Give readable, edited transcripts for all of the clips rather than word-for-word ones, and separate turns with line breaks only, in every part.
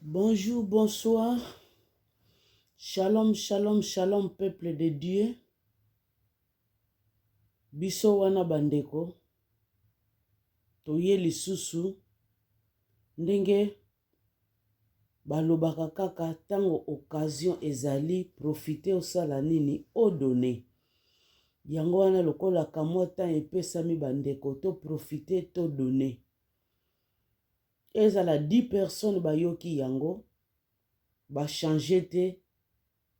Bonjour, bonsoir. Shalom, shalom, shalom, peuple de Dieu. Biso wana bandeko, toye lisusu ndenge balobaka kaka ntango occasion ezali profite osala nini odone. Yango wana lokola kamwa temps epesami bandeko to profite to donne. Ezala 10 personnes bayoki yango ba changer te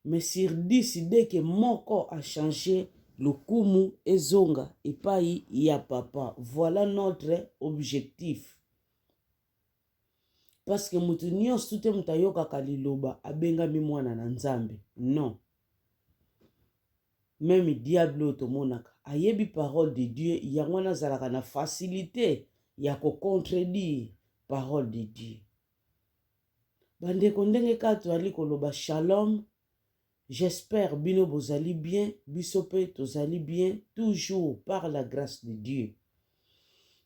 mais sur 10 dès que moko a changer lokumu ezonga epayi ya papa voilà notre objectif parce que moto nyonso te moto ayokaka liloba abengami mwana na nzambe non Meme diable oyo tomonaka ayebi parole de Dieu yango wana azalaka na facilite ya ko contredire parole de Dieu. Bandeko ndenge kaka tozali koloba shalom, j'espère bino bozali bien, biso pe tozali bien toujours par la grâce de Dieu.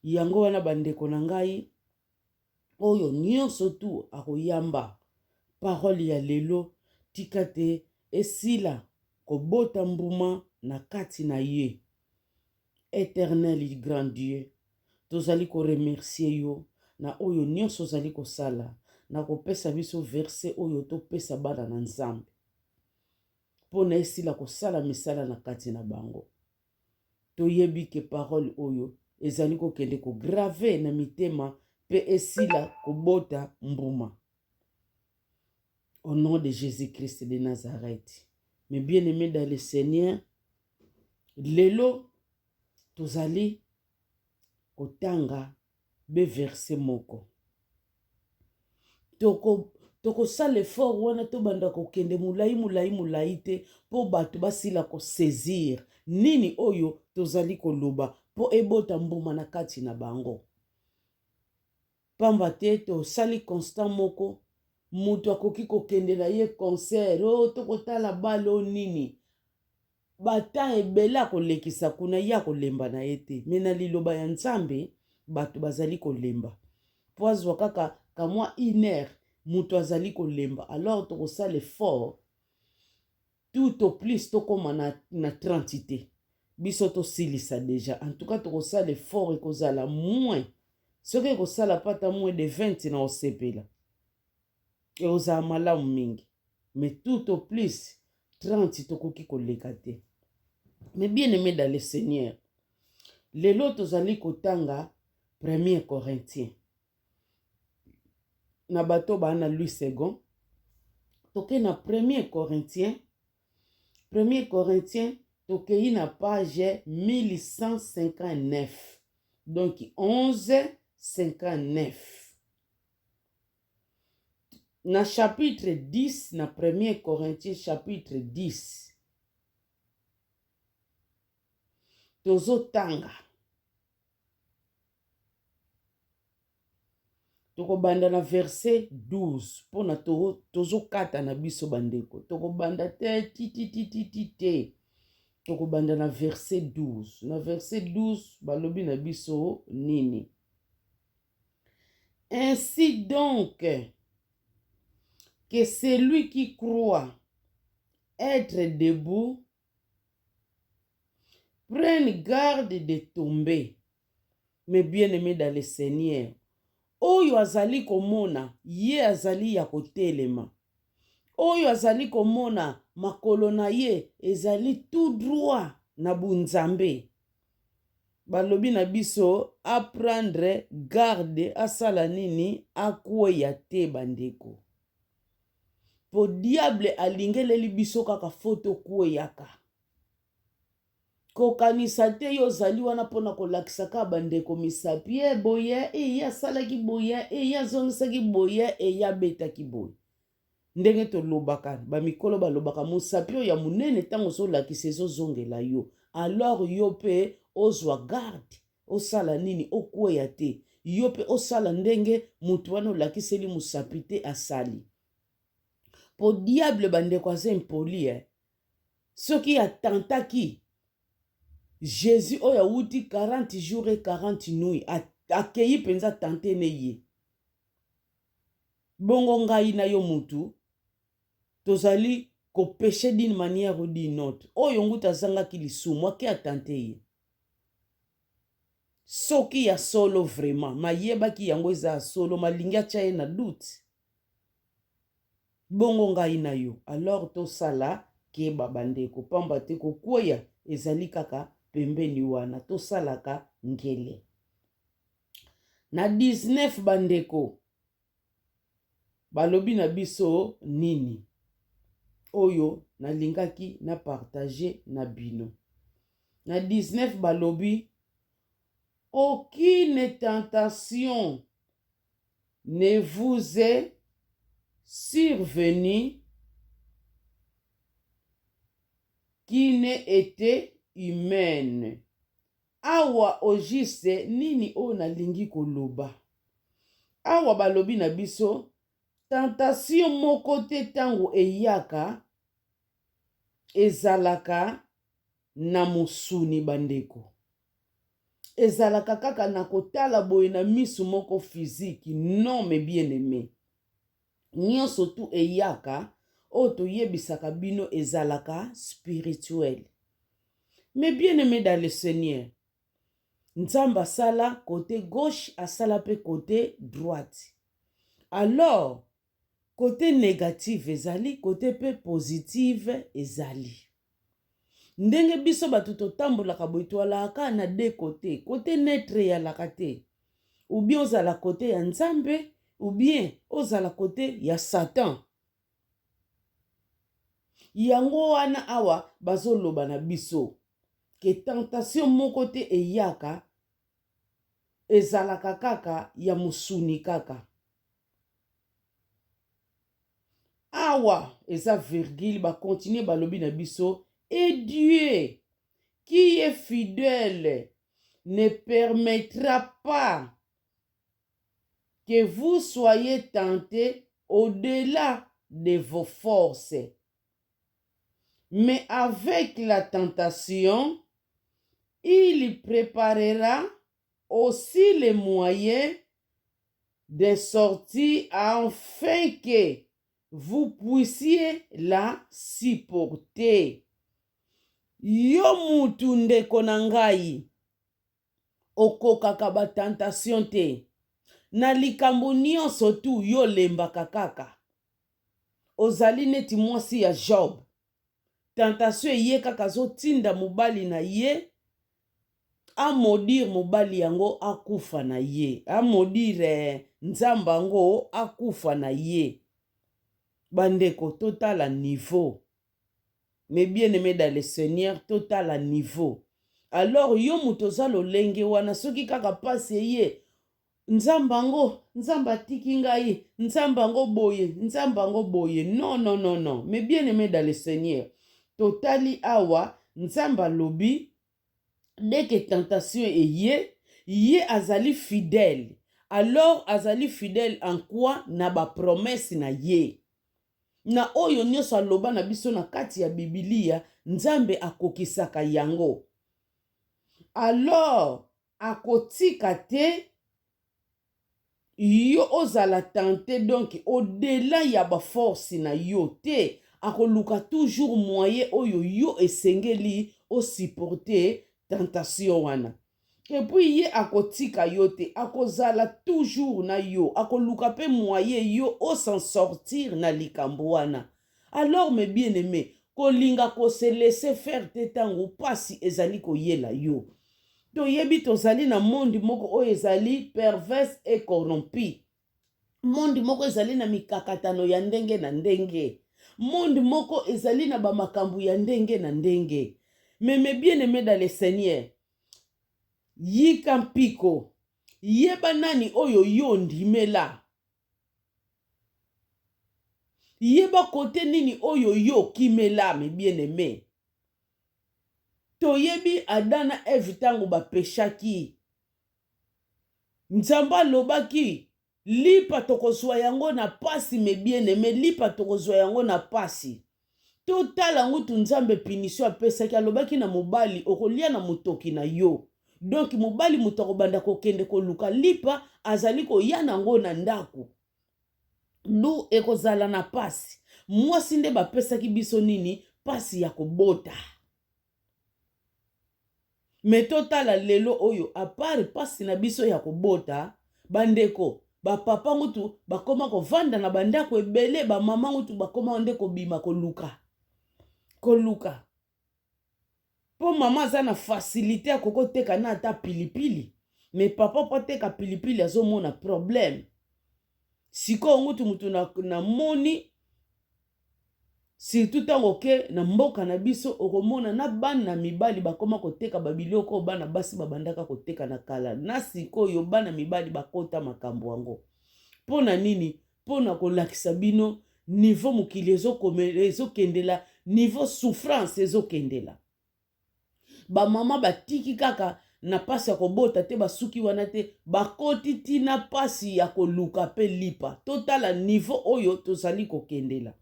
Yango wana bandeko na ngai oyo nyonso tu akoyamba parole ya lelo tika te esila kobota mbuma na kati na ye. Eternel grand Dieu, tozali ko remercier yo na oyo nyonso ozali kosala na kopesa biso verset oyo topesa bana na Nzambe mpo na esila kosala misala na kati na bango. Toyebi ke parole oyo ezali kokende ko grave na mitema mpe esila kobota mbuma. Au nom de Jésus-Christ de Nazareth. Mes bien-aimés dans le Seigneur, lelo tozali kotanga be verset moko. Toko tokosala effort wana tobanda kokende molai molai molai te mpo bato basila kosaisir nini oyo tozali koloba mpo ebota mbuma na kati na bango. Pamba te tosali constat moko, moto akoki kokende na ye concert, oh tokotala bale o nini, ba temps ebele akolekisa kuna, ye akolemba na ye te. Mais na liloba ya Nzambe, bato bazali kolemba. Po azwa kaka kamwa une heure, moto azali kolemba. Alors tokosala effort tout au plus tokoma na, na 30 te biso tosilisa deja en tout cas tokosala effort ekozala moins soki ekosala pata moins de 20 na osepela ekozala malamu mingi mais tout au plus 30 tokoki koleka te mais bien aimé dans le seigneur lelo tozali kotanga premier corinthien na bato baa na Louis Segond toke na premier Corinthien premier Corinthien tokei na page 1159 donc 1159 na chapitre 10 na premier Corinthien chapitre 10 tozotanga Tokobanda na verset 12 pona tozokata na biso bandeko tokobanda te tititititi te tokobanda na verset 12 na verset 12 balobi na biso nini ainsi donc que celui qui croit être debout prenne garde de tomber Mes bien aime dans le seigneur oyo azali komona ye azali ya kotelema oyo azali komona makolo na ye ezali tout droit na bunzambe balobi na biso aprendre garde asala nini akweya te bandeko po diable alingeleli biso kaka fo tokweyaka Kokanisa te yo ozali wana mpo na kolakisa kaka bandeko misapi e boye e ye asalaki boye e ye azongisaki boye e ye abetaki boye. Ndenge tolobaka, bamikolo balobaka mosapi oyo ya monene ntango ozolakisa ezozongela yo. Alors yo mpe ozwa garde, osala nini okweya te. Yo mpe osala ndenge moto wana olakiseli mosapi te asali. Po diable bandeko aza impoli eh. Soki atentaki Jesus oyo awuti 40 jours et 40 nuits akei mpenza tente ne ye. Bongo ngai na yo mutu tozali ko pecher d'une manière ou d'une autre. Oyo nguta azangaki lisumu ake a tenter ye. Soki ya solo vraiment mayebaki yango eza ya solo malingi atia ye na doute. Bongo ngai na yo alors tosala keba bandeko pamba te kokweya ezali kaka pembeni wana tosalaka ngele. Na 19 bandeko balobi na biso nini oyo nalingaki na partage na bino na 19 balobi aucune tentation ne vous est survenue qui n'ait été humaine. Awa au juste nini oyo nalingi koloba? Awa balobi na biso tentation moko te tango eyaka ezalaka na mosuni bandeko. Ezalaka kaka na kotala boye na misu moko physique non mes bien aime. Nionso tout eyaka oyo toyebisaka bino ezalaka spirituel. Mes bien aime dans le Seigneur, Nzambe asala cote gauche asala pe cote droite. Alors cote negative ezali cote pe positive ezali. Ndenge biso bato totambolaka boye toalaka kaka na deux cote, cote neutre eyalaka te. Ou bien ozala cote ya Nzambe ou bien ozala cote ya Satan. Yango wana awa bazoloba na biso ke tentation moko te eyaka ezalaka kaka ya mosuni kaka. Awa eza virgule ba continuer balobi na biso et Dieu qui est fidèle ne permettra pas que vous soyez tentés au-delà de vos forces mais avec la tentation il preparera aussi les moyens de sortie afin que vous puissiez la supporter. Yo mutu ndeko na ngai okokaka ba tentation te na likambo nionso tout yo olembaka kaka ozali neti mwasi ya job tentation eye kaka azotinda mobali na ye a maudire mobali yango akufa na ye a maudire nzambe yango akufa na ye bandeko totala niveau mes bien aime dans le seigneur totala niveau alors yo moto oza lolenge wana soki kaka mpasi eye Nzambe yango, Nzambe atiki ngai, Nzambe yango boye, Nzambe yango boye. Non, non, non, non. Mais bien aimé dans le Seigneur, totali awa, Nzambe alobi, dès que tentation eye, ye azali fidèle. Alors azali fidèle en quoi? Na ba promesse na ye. Na oyo nyonso aloba na biso na kati ya Bibilia, Nzambe akokisaka yango. Alors Akotika te yo ozala tente donc au delà ya ba force na yo te akoluka toujours moyen oyo yo esengeli o supporter tentation wana et puis ye akotika yo te akozala toujours na yo akoluka pe moyen yo o s'en sortir na likambo wana Alors mes bien aime, kolinga ko se laisser faire te tango pasi ezali koyela yo. Toyebi tozali na monde moko oyo ezali perverse et corrompu. Monde moko ezali na mikakatano ya ndenge na ndenge. Monde moko ezali na ba makambo ya ndenge na ndenge. Mais mes bien aime dans le Seigneur, yika mpiko. Yeba nani oyo yo ondimela. Yeba kote nini oyo yo okimela mes bien aime. Toyebi Adam na Eve tango ba pechaki. Nzambe alobaki lipa tokozua yango na pasi mes bien aime lipa tokozua yango na pasi. Totala ngutu Nzambe punition apesaki alobaki na mobali okolia na motoki na yo. Donc mobali moto akobanda kokende koluka lipa azali koya na yango na ndako. Du ekozala na pasi. Mwasi nde bapesaki biso nini? Pasi ya kobota. Me totala lelo oyo apart pasi na biso ya kobota, bandeko bapapa ngutu bakoma kovanda na bandako ebele, bamama ngutu bakoma nde kobima koluka koluka mpo mama aza na facilité akoki koteka na ata pilipili, me papa mpo ateka pilipili azomona problème. Sikoyo ngutu mutu namoni na surtout ntango oke na mboka na biso okomona na bana mibali bakoma koteka babiloko oyo bana basi babandaka koteka na kala. Na sikoyo bana mibali bakota makambo yango mpo na nini? Mpo na kolakisa bino niveau mokili ezokendela, niveau souffrance ezokendela. Bamama batiki kaka na mpasi ya kobota te, basuki wana te, bakoti ntina mpasi ya koluka mpe lipa. Totala niveau oyo tozali kokendela.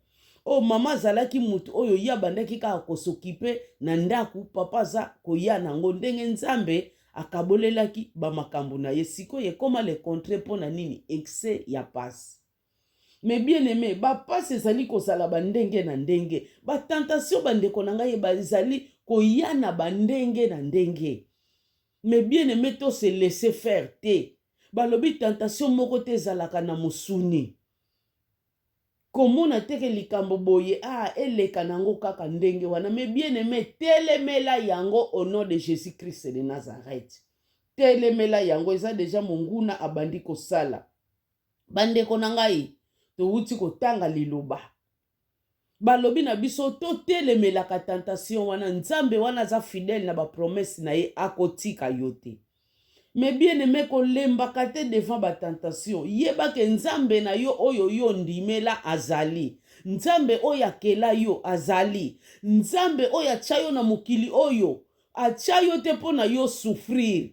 Oyo mama azalaki motu oyo ye abandaki kaka kosokipe na ndako, papa aza koya nango ndenge Nzambe akabolelaki bamakambo na ye. Sikoyo ekoma le contraire. Mpo na nini? Excès ya pasi. Mais bien aimé, bapasi ezali kozala bandenge na ndenge, batentation bandeko na ngai ezali koya na bandenge na ndenge. Mais bien aimé, to se laisser faire te. Balobi tentation moko te ezalaka na mosuni. Komona te ke likambo boye ah eleka nango kaka ndenge wana. Mais bien aimé, telemela yango au nom de Jésus Christ de Nazareth. Telemela yango, eza deja monguna abandi kosala. Bandeko na ngai, towuti kotanga liloba. Balobi na biso totelemelaka tentation wana. Nzambe wana aza fidèle na bapromesse na ye, akotika yo te. Mais bien aimé, kolembaka te devant batentation. Yeba ke Nzambe na yo oyo yo ndimela azali. Nzambe oyo akela yo azali. Nzambe oyo atya yo na mokili oyo, atya yo te mpo na yo souffrir.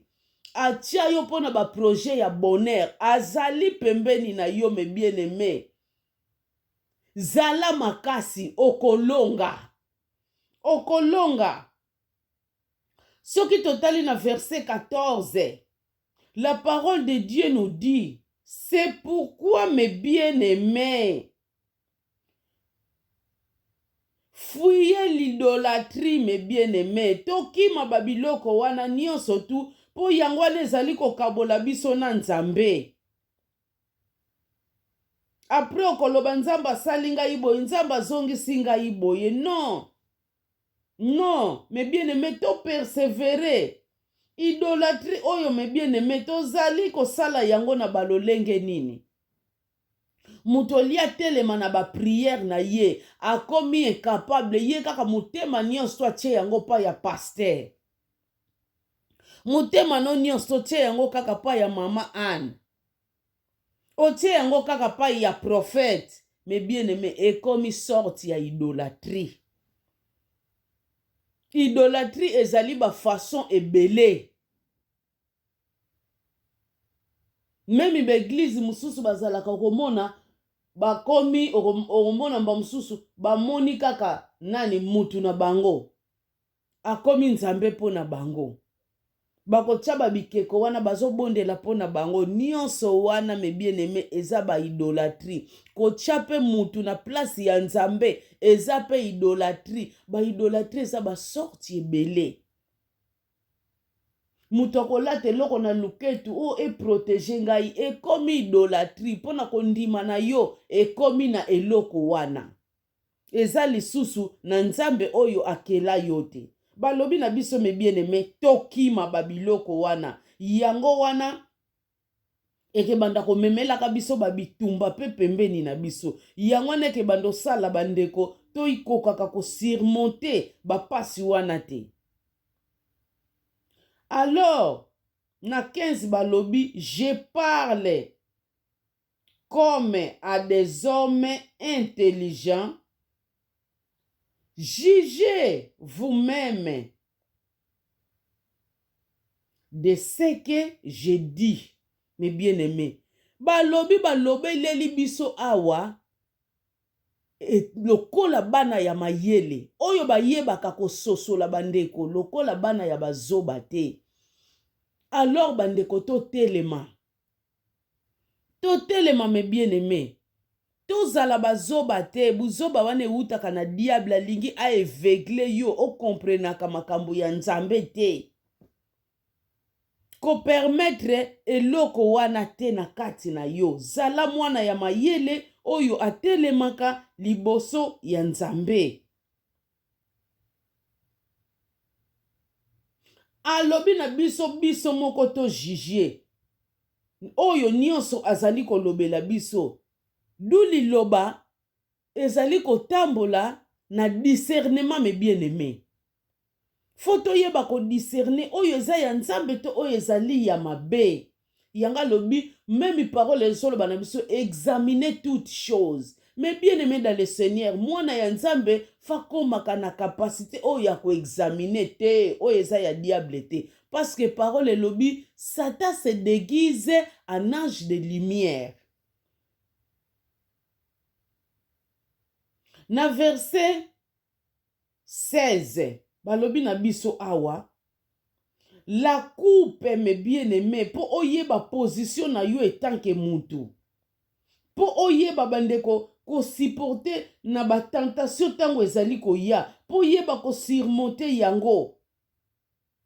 Atia yo mpo na baprojet ya bonheur. Azali pembeni na yo, mes bien aimé. Zala makasi, okolonga. Okolonga. Soki totali na verset 14, la parole de Dieu nous dit, c'est pourquoi mes bien-aimés, fuyez l'idolâtrie, mes bien-aimés. Tokima babiloko wana nyonso tu, mpo yango wana ezali kokabola biso na Nzambe. Après okoloba Nzambe asali ngai boye, Nzambe azongisi ngai boye. Non, non, mes bien-aimés, to persévérer. Idolâtrie oyo, mes bien-aimés, tozali kosala yango na balolenge nini? Moto olia atelema na baprière na ye, akomi incapable. Ye kaka motema nyonso to atie yango pa ya pasteur, motema no nyonso totie yango kaka pa ya mama Anne, otie yango kaka pai ya prophète. Mais bien aimé, ekomi sorte ya idolâtrie. Idolâtrie ezali bafaçon ebele. Même baeglise mosusu bazalaka komona bakomi, okomona mba mosusu bamoni kaka nani mutu na bango akomi Nzambe mpo na bango, bakotia babikeko wana bazobondela mpo na bango nyonso wana. Mais bien aimé, eza baidolâtrie. Kotia mpe mutu na place ya Nzambe eza mpe idolâtrie. Baidolâtrie eza basorti ebele. Moto akolata eloko na luketu oyo eprotéger ngai, ekomi idolâtrie. Mpo na kondima na yo ekomi na eloko wana, eza lisusu na Nzambe oyo akela yo te. Balobi na biso, mes bien-aimé, tokima babiloko wana. Yango wana ekebanda komemelaka biso babitumba mpe pembeni na biso. Yango wana ekebanda osala bandeko toikokaka kosurmonter bapasi wana te. Alors na 15 balobi: je parle comme à des hommes intelligents, jugez vous-même de ce que je dis. Mes bien-aimés, balobi balobeleli biso awa e, lokola bana ya mayele oyo bayebaka kososola, bandeko, lokola bana ya bazoba te. Alors bandeko, totelema, totelema, mes bien-aimés. Tozala bazoba te, buzoba wana ewutaka na diable alingi a eveugle yo o comprenaka makambo ya Nzambe te. Ko permettre eloko wana te na kati na yo. Zala mwana ya mayele oyo atelemaka liboso ya Nzambe. Alobi na biso biso moko to juger oyo nionso azali kolobela biso. D'où liloba ezali kotambola na discernement mes bien aimes. Faut toyeba ko discerner oyo eza ya Nzambe to oyo ezali ya mabe. Yango alobi meme parole ezoloba na biso examiner toutes choses. Mais bien aime dans le Seigneur, mwana ya Nzambe fakomaka na capacité oyo ya ko examiner te oyo eza ya diable te. Parce que parole elobi Satan se déguise en ange de lumière. Na verset 16 balobi na biso awa la coupe mes bien aime mpo oyeba position na yo etanke mutu mpo oyeba bandeko kosupporte na batentation ntango ezali koya mpo oyeba kosurmonte yango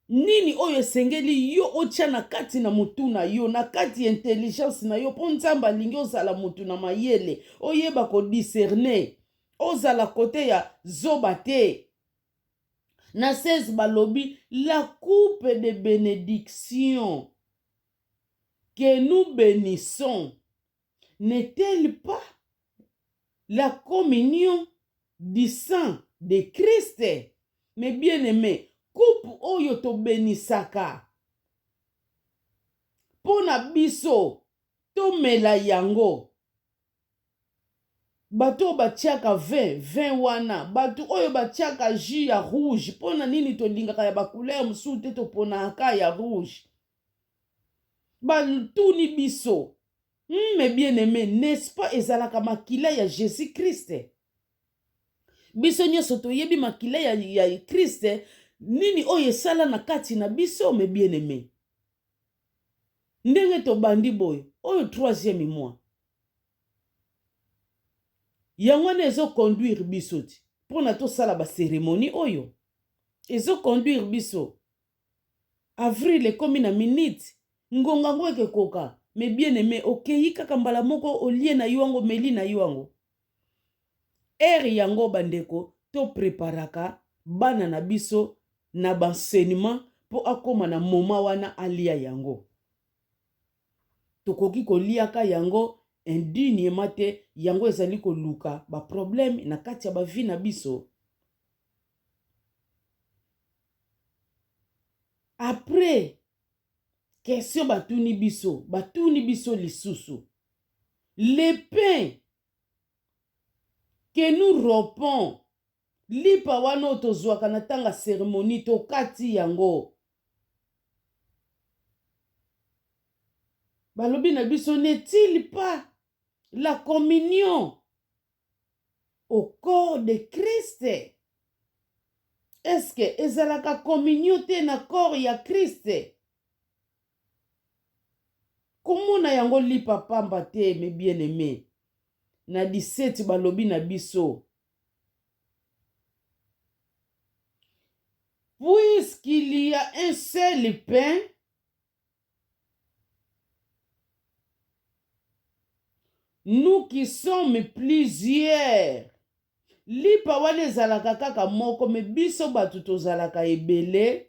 Nini oyo esengeli yo otya na kati na motu na yo, na kati ya intelligence na yo, mpo Nzambe alingi ozala motu na mayele, oyeba ko discerner, ozala kote ya zoba te. Na 16 balobi la coupe de benediction que nous benissons n'est-elle pas la communion du sang de Christ? Mais bien aimé, coupe oyo tobenisaka mpo na biso tomela yango bato oyo batiaka vin vin wana bato oyo batiaka jus ya rouge mpo na nini tolingaka ya bacouleur mosusu te toponaka ya rouge Batuni biso. Hum mes bien aime n'est-ce pas ezalaka makila ya Jesus Christ? Biso nyonso toyebi makila ya, ya Christ nini oyo esala na kati na biso mes bien aime. Ndenge tobandi boye oyo troisième mois yango wana ezo conduire biso ti mpona tosala ba cérémonie oyo ezo conduire biso Avril ekomi na minute ngonga ngo ekekoka mais bien aime okeyi kaka mbala moko olie na yo yango omeli na yo yango heure yango bandeko to preparaka bana na biso na ba enseignement mpo akoma na moment wana alia yango tokoki koliaka yango indignement te yango ezali koluka ba problème na kati ya ba vie na biso Après question batuni biso, batuni biso lisusu le pain que nous rompons lipa wana oyo tozwaka na ntango ya ceremonie tokati yango balobi na biso n'est-il pas la communion au corps de Christ? Est-ce que ezalaka communion te na corps ya Christ? Komona yango lipa pamba te mes bien-aimés. Na 17 balobi na biso puisqu'il y a un seul pain Nous qui sommes plusieurs lipa wana ezalaka kaka moko mais biso batu tozalaka ebele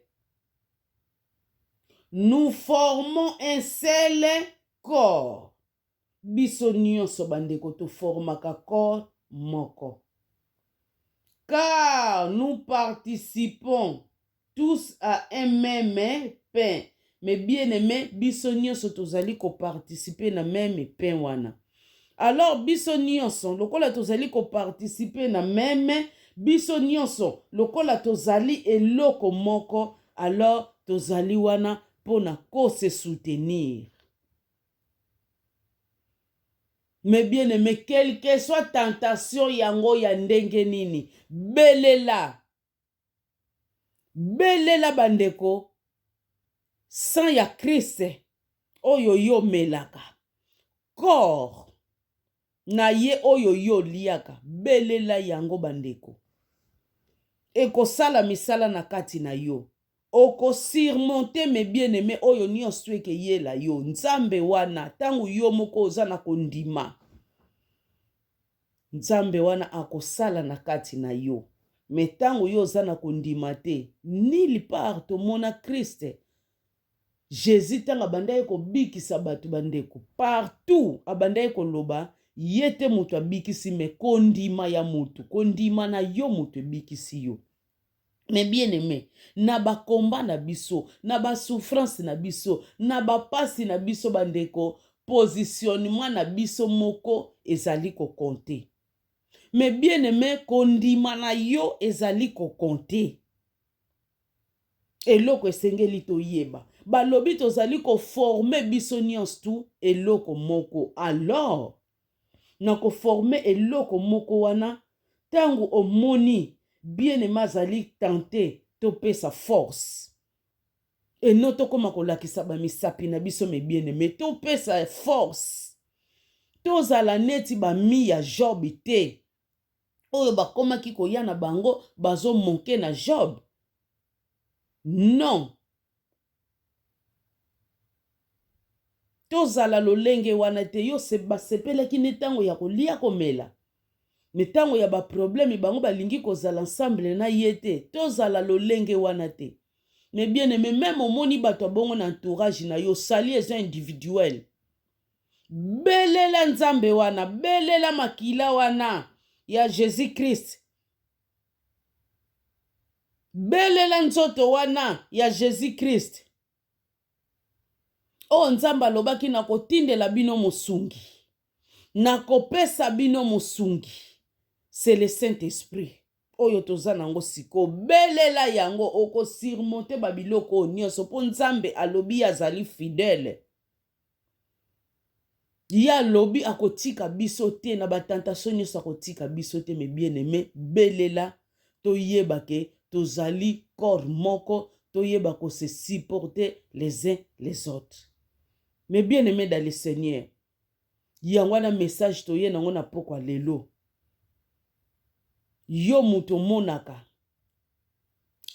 nous formons un seul corps Biso nionso ba ndeko to formaka corps moko. Car nous participons tous à un meme pain. Mais bien aime biso nionso tozali ko participer na meme pain wana. Alors biso nionso lokola tozali ko participer na meme biso nionso lokola tozali eloko moko alors tozali wana pona ko se soutenir. Mais bien aimé, quelle que soit tentation yango ya ndenge nini, belela. Belela bandeko, sang ya Christ oyo yo omelaka. Corps. na ye oyo yo oliaka, belela yango bandeko. Ekosala misala na kati na yo. Oko surmonter mes bien aime oyo nionso eke yela yo. Nzambe wana tango yo moko oza na kondima, Nzambe wana akosala na kati na yo. Mais tango yo oza na kondima te, nulle part tomona Christ Jesus ntango abandaki kobikisa bato bandeko partout abandaki koloba ye te moto abikisi me kondima ya moto kondima na yo moto ebikisi yo mais bien aime na bakomba na biso na basouffrance na biso na bapasi na biso bandeko positionnement na biso moko ezali kokonte mais bien aime kondima na yo ezali kokonte Eloko esengeli toyeba, balobi tozali ko former biso nionso tout eloko moko alors na ko former eloko moko wana tango omoni bien aime azali tente topesa force et non tokoma kolakisa ba misapi na biso mes bien aime topesa force tozala neti ba mi ya Job te oyo bakomaki koya na bango bazo monke na Job non tozala lolenge wana te yo basepelaki nde ntango ya kolia komela me ntango ya baprobleme bango balingi kozala ensemble na ye te tozala lolenge wana te mais bien aime meme omoni bato ya bongo na entourage na yo sali eza individuel Belela Nzambe wana, belela makila wana ya Jesus Christ. Belela nzoto wana ya Jesus Christ. Oyo Nzambe alobaki nakotindela bino mosungi. Nakopesa bino mosungi. C'est le Saint-Esprit. Oyo toza nango sikoyo, belela yango, oko surmonter ba biloko oyo nyonso mpo Nzambe alobi ye azali fidèle. Ye alobi akotika biso te na ba tentation nyonso akotika biso te mes bien aime belela toyeba ke tozali corps moko toyeba ko se supporter les uns les autres mes bien aime dans le Seigneur yango wana message toye nango na pokwa lelo yo moto omonaka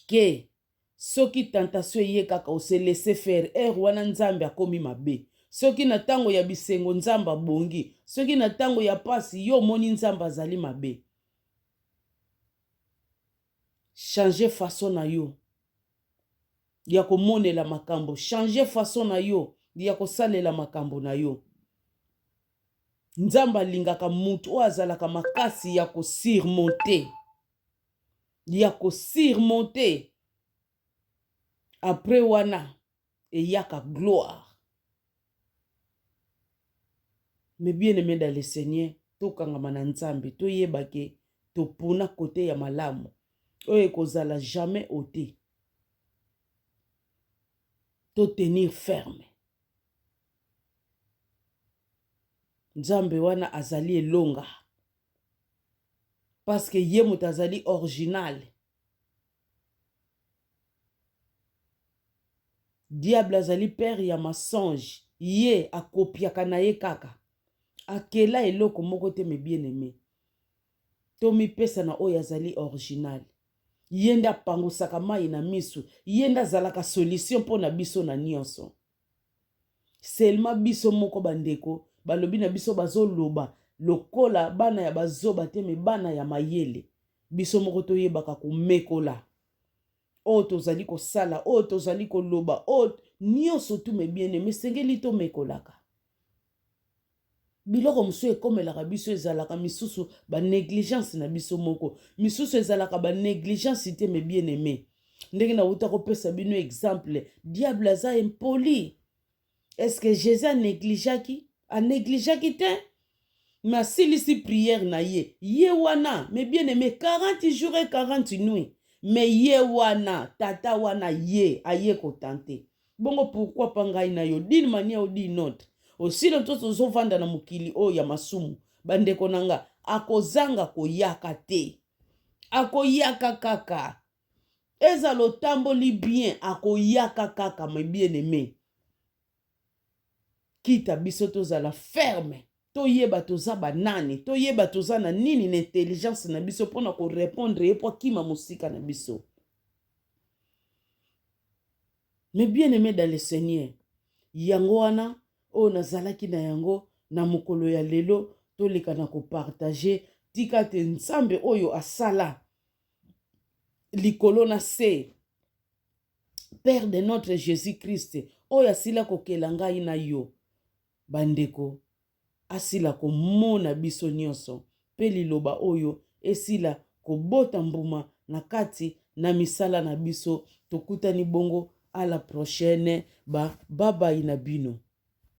ke Soki tentation eye kaka o se laisser faire heure wana Nzambe akomi mabe. Soki na tango ya bisengo Nzambe abongi, soki na tango ya pasi yo omoni Nzambe azali mabe. Changer façon na yo ya komonela makambo, changer façon na yo ya kosalela makambo na yo. Nzambe alingaka mutu oyo azalaka makasi ya ko surmonter. ya ko surmonter après wana eyaka gloire mais bien aime dans le seigneur tokangama na nzambe toyeba ke topona kote ya malamu oyo ekozala jamais ote to tenir ferme nzambe wana azali elonga parce que ye moto azali original diable azali père ya mensonge ye akopiaka na ye kaka akela eloko moko te me bien aime tomipesa na oyo azali original ye nde apangusaka mai na misu ye nde azalaka solution mpo na biso na nyonso Seulement biso moko ba ndeko balobi na biso bazoloba lokola bana ya bazoba te me bana ya mayele. Biso moko toyebaka komekola oyo tozali kosala, oyo tozali koloba, oyo nyonso tu me bien aime esengeli tomekolaka. Biloko mosusu ekomelaka biso ezalaka misusu ba negligence na biso moko, misusu ezalaka ba negligence te mes bien aime. Ndenge nawuta kopesa bino exemple, diable aza impoli. Est-ce que Jésus a negligeaki? A negligeaki te. Mais asilisi prière na ye. Ye wana, mes bien aime, 40 jours et 40 nuits. Mais ye wana, tata wana ye aye kotante. Bongo pourquoi pas ngai na yo d'une manière ou d'une autre osila ntoso ozovanda na mokili oyo ya masumu bandeko na nga akozanga koyaka te akoyaka kaka ezala otamboli bien akoyaka kaka mes bien aime kita biso tozala ferme. Toyeba toza banani, toyeba toza na nini na intelligence na biso mpo na korepondre ye mpo akima mosika na biso. Mais bien aimé dans le Seigneur, yango wana oyo nazalaki na yango na mokolo ya lelo, toleka na kopartage. Tika te Nzambe oyo asala likolo na se, Père de notre Jésus-Christ, oyo asila kokela ngai na yo, bandeko, asila komona biso nyonso, mpe liloba oyo esila kobota mbuma na kati na misala na biso. Tokutani bongo à la prochaine. Ba babayi na bino.